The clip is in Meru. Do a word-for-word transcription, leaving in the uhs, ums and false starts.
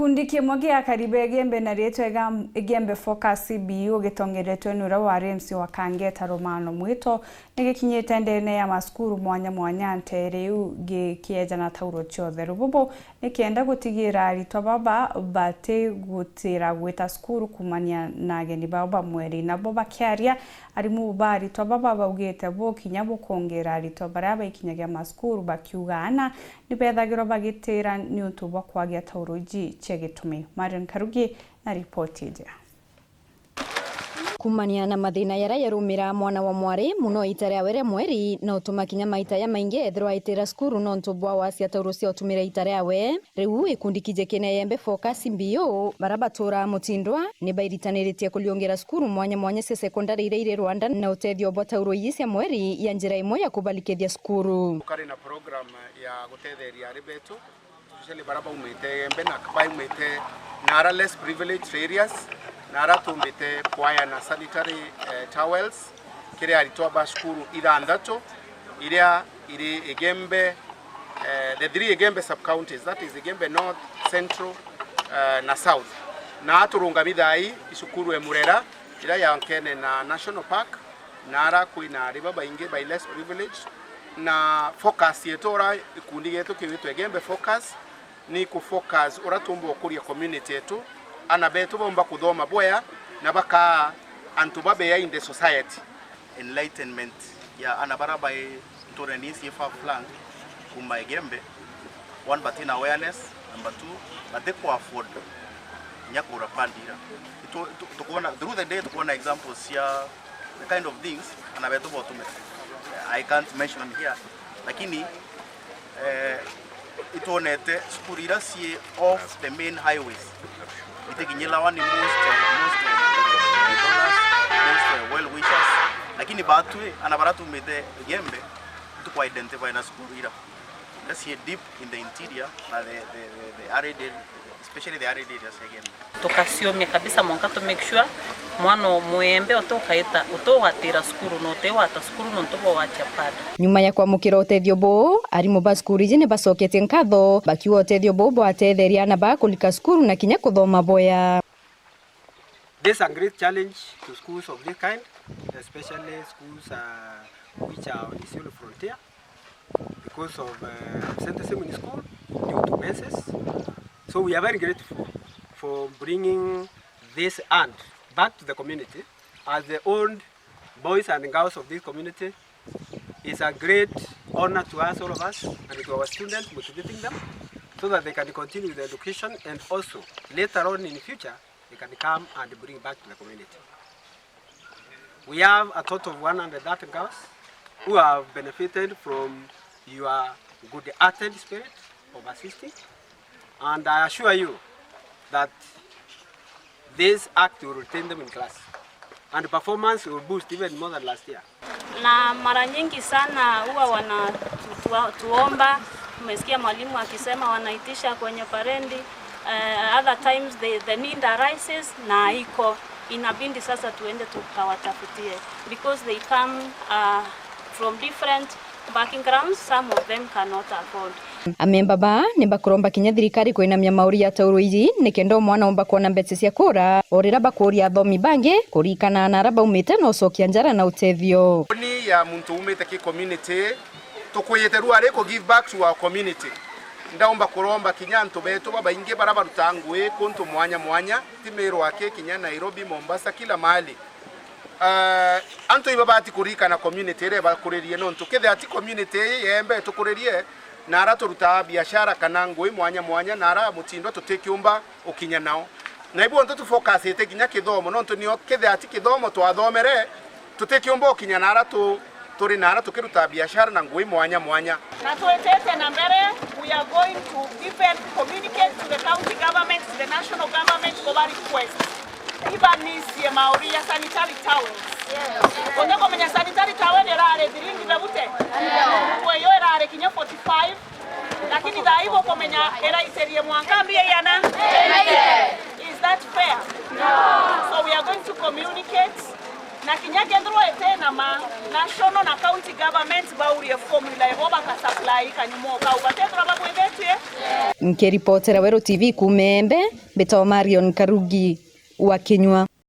Gikundi kimwe gia akari ba Igembe na riitwa Igam-, Igembe Focus C B U gitongeretwe ni uria wari M C wa Kangeta Romano Mwito ni gikinyite ndene ya masukuru mwanya mwanya ntere iu gikieja na tauro cia utheru bubu ni kenda gutigira aritwa baba batigutira gwita cukuru kumania na ageni bao ba mweri. Nabo bakiaria, arimu ba aritwa baba baugite bukinya bukungira aritwa baria baikinyagia masukuru bakiuga ana ni bethagirwa bagitira niuntu bwa kwagia tauro iji cia gitumi. Marion Karugi na ripoti iji. Kumania na mathina jaria jarumira mwana wa mwari, muno ita riawe ria mweri, na utuma kinya maita jamaingi ethirwa aitira cukuru nontu bwa wacia tauro cia utumira ita riawe. Riu gikundi kiji kina Igembe Focus C B U, baria baturaa Mutindwa, ni bairitaniritie kuriungira cukuru mwanya mwanya cia sekondari iria iri Rwanda na utethio bwa tauro iji cia mweri ya njira imwe ya kubarikithia cukuru. Tukari na program ya gutetheria ari betu, especially baria baumite Igembe na baumite na ara less privileged areas, na ara tumbite kwayana sanitary, eh, towels kiri aritwa ba cukuru ithanthatu iria iri Igembe, eh, the three Igembe sub-counties, that is Igembe North, Central, eh, na South. Na aturungami thaa ii i cukuru e Murera, iria yankene na National Park, na ara kwina ari babaingi by less privileged, na focus yetu ura gikundi gietu kiwitwe Igembe Focus, ni ku focus uria tumba ukuria community yetu, ana betu baumba kuthoma bwea na bakaa antu ba behind the society. Enlightenment ya ana bara bai nturene ii cii far flung kuma Igembe, one, batina awareness, number two, batiku afford kinya kugura pad ira. Itu-, itu-, tukwona, through the day tukwona examples cia the kind of things ana betu botumite. I can't mention here, lakini, eh, itwonete cukuru ira cii off the main highways, itikinyirawa ni most, most, most, most well wishers, lakini batwi ana bara tumite Igembe, tuku identify na cukuru ira, ira cii deep in the interior na the, the, the, the arid, especially the arid areas again. Tukaciomia kabisa mwanka to make sure mwana o mwembe utukaita, utugatira cukuru na utiwata cukuru nontu bwa watia pad. Nyuma ya kwamukira utethio buu, arimu ba cukuru iji ni bacoketie nkatho, bakiuga utethio buu bwatetheria ana baa kurika cukuru na kinya kuthoma bwea. This is a great challenge to schools of this kind, especially schools, uh, which are on the Isiolo frontier, because of, uh, absenteeism in school due to menses. So we are very grateful for bringing this hand back to the community as the old boys and girls of this community. It's a great honor to us, all of us, and to our students, motivating them so that they can continue with the education, and also later on in the future, they can come and bring back to the community. We have a total of one hundred thirty girls who have benefited from your good-hearted spirit of assisting, and I assure you that this act will retain them in class, and performance will boost even more than last year. Na mara nyingi sana huwa wana-, tua-, tuomba, umesikia mwalimu akisema wanaitisha kwenye parendi, eh, other times the, the need arises na iko, inabidi sasa tuende tukawatafutie, because they come, uh, from different backgrounds, some of them cannot afford. Amemba baa ni bakuromba kinya thirikari kwinamia mauri ya tauro iji, nikenda o mwana omba kwona mbeca cia kura, o riria bakuria athomi bangi kurikana na aria baumite na ucokia njara na utethio. Ni ya muntu umite ki community, tukwiyite rua ri ku give back to our community. Ndaumba kuromba kinya antu betu babaingi baria barutaa ngui kuntu mwanya mwanya, ti Meru aki, kinya Nairobi, Mombasa, kila mahali. Ah, antu ibabati kurikana community iria ibakuririe, nontu kethira ti community ii yembe itukuririe, na ara turutaa biashara kana ngui mwanya mwanya, na ara mutindo tutikiumba ukinya nao. Na ibu ontu tufocusite kinya kithomo, nontu nio kethira ti kithomo twathomere, tutikiumba ukinya na ara tu-, turi na ara tukirutaa biashara na ngui mwanya mwanya. Na twitite na mbere, we are going to even communicate to the county government, to the national government, kuba request ibanicie mauri ya sanitary towels. Kuntu kumenya sanitary towel irari thiringi bebute? Nguo iyo irari kinya forty-five, lakini thaa ii bukumenya iraitirie mwanka mbia iana. Is that fair? So we are going to communicate Na kinya kethirwa ite na ma national na county government baurie formula ibo bakasupply kanyumo kau, batethirwa babwithitie. Nkiripotera Weru T V kuuma Embe, mbitagwa Marion Karugi wa Kinyua.